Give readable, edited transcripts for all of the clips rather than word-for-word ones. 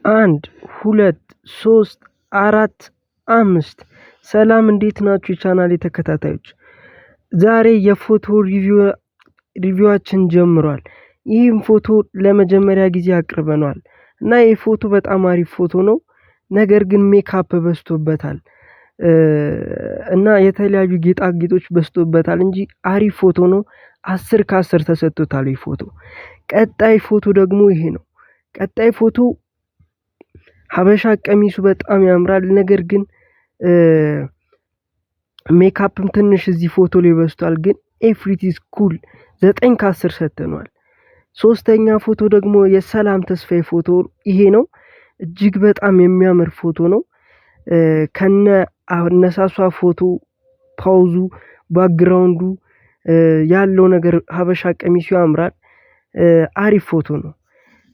አንድ፣ ሁለት፣ ሶስት፣ አራት፣ አምስት። ሰላም፣ እንዴት ናችሁ የቻናሌ ተከታታዮች? ዛሬ የፎቶ review ኣችን ጀምሯል። ይህም ፎቶ ለመጀመሪያ ጊዜ አቅርበኗል እና ይህ ፎቶ በጣም አሪፍ ፎቶ ነው። ነገር ግን ሜካፕ በዝቶበታል እና የተለያዩ ጌጣጌጦች በዝቶበታል እንጂ አሪፍ ፎቶ ነው። 10 ከ10 ተሰጥቶታል ይህ ፎቶ። ቀጣይ ፎቶ ደግሞ ይሄ ነው። ቀጣይ ፎቶ ሀበሻ ቀሚሱ በጣም ያምራል። ነገር ግን ሜካፕም ትንሽ እዚህ ፎቶ ላይ በዝቷል። ግን everything is cool፣ 9 ከ10 ሰጥተነዋል። ሶስተኛ ፎቶ ደግሞ የሰላም ተስፋዬ ፎቶ ይሄ ነው። እጅግ በጣም የሚያምር ፎቶ ነው። ከነ አነሳሷ ፎቶ፣ pose ኡ፣ background ኡ ያለው ነገር፣ ሀበሻ ቀሚሱ ያምራል። አሪፍ ፎቶ ነው።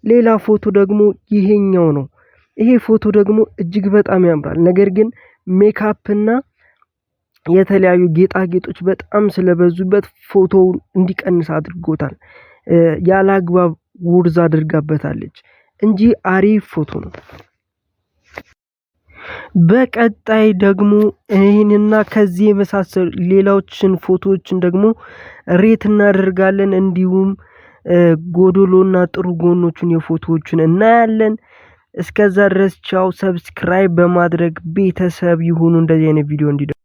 ሌላ ፎቶ ደግሞ ይሄኛው ነው። ይሄ ፎቶ ደግሞ እጅግ በጣም ያምራል። ነገር ግን ሜካፕ እና የተለያዩ ጌጣጌጦች በጣም ስለበዙበት ፎቶውን እንዲቀንስ አድርጎታል። ያለ አግባብ ውርዝ አድርጋበታለች እንጂ አሪፍ ፎቶ ነው። በቀጣይ ደግሞ ይህንና ከዚህ የመሳሰሉ ሌሎችን ፎቶዎችን ደግሞ rate እናደርጋለን። እንዲሁም ጎዶሎና ጥሩ ጎኖቹን የፎቶዎችን እናያለን። እስከዛ ድረስ ቻው። Subscribe በማድረግ ቤተሰብ ይሁኑ። እንደዚህ አይነት ቪዲዮ እንዲደርስ